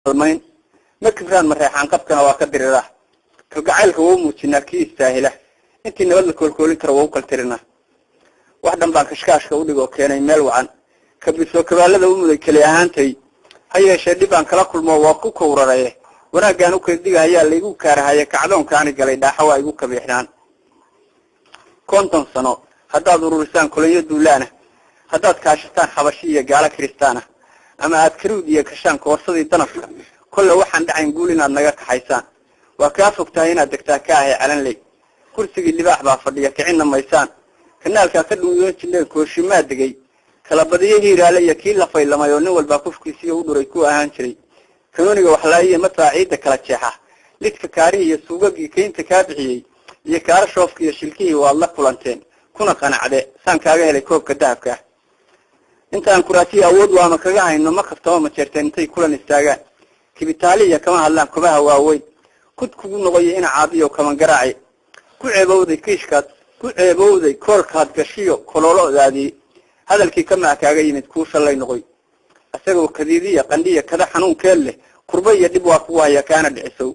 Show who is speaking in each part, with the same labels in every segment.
Speaker 1: Kaalmayn ma kibraan, mareexaan qabkana waa ka diriraa. Kalgacaylka waa u muujinaa kii istaahila. Intii nabad la koolkoolin karo waa u kaltirinaa. Wax dhan baan kashkaashka udhig oo keenay meel wacan, kabisoo kabaalada u muday keli ahaantay. Ha yeeshee dhib aan kala kulmo waa ku kowraraye. Wanaaggaan u kala laygu kaarahaye. Kacdoonkaani galay dhaaxa waa igu kabiixnaan. 50 sano haddaad ururisaan kolonyo duulaana, haddaad kaashataan xabashi iyo gaalo kiristaana, ama aad karuud iyo kashaan koorsadii danafka, kolle waxaan dhacayn guul inaad naga kaxaysaan. Waa kaa fog tahay inaad degtaa ka ahay calanley. Kursigii libaax baa fadhiya, kicinna maysaan. Kanaalkaa ka dhuuyoon jidheen kooshimaa degay. Kala badiyo hiiraale iyo kii la faylamay oo nin walbaa kufkiisiiyo u dhuray ku ahaan jiray. Kanooniga waxlaayiya madfaa ciidda kala jeexa, lidka kaarihii iyo suugagii keynta kaa bixiyey iyo kaara shoofka iyo shilkihii waad la kulanteen kuna qanacde saan kaaga helay koobka dahabka ah. Intaan kuraasiya awood waama kaga hayno, ma kaftama ma jeerteen intay kulan istaagaan. Kibitaaliya kama hadlaan kobaha waaweyn. Kud kugu noqoyo ina caabiyo kaman garaaci. Ku ceebowday kiishkaad, ku ceebowday koolkaad gashiyo kololodaadii. Hadalkii kamaa kaaga yimid kuu shallay noqoy. Isagoo kadiidiya qandhiya kada xanuunkeed leh, kurba iyo dhib waa kugu haya kaana dhicisow.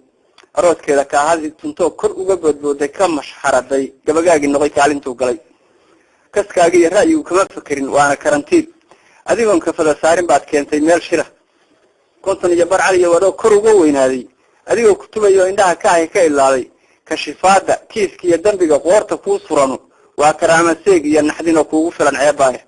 Speaker 1: Arooskeeda kaahadii tuntoo kor uga boodbooday, ka mashxaraday gabagaagii noqoy kaalintuu galay. Kaskaaga iyo ra'yigu kama fekerin, waana karantiil. Adigoon kafada saarin baad keentay meel shira. 50 iyo bar caliyo wadoo kor uga weynaaday, adigoo kutubayo indhaha ka ahi ka ilaaday. Kashifaada kiiska iyo dembiga qoorta kuu surano waa karaama seeg iyo naxdinoo kuugu filan ceebaaya.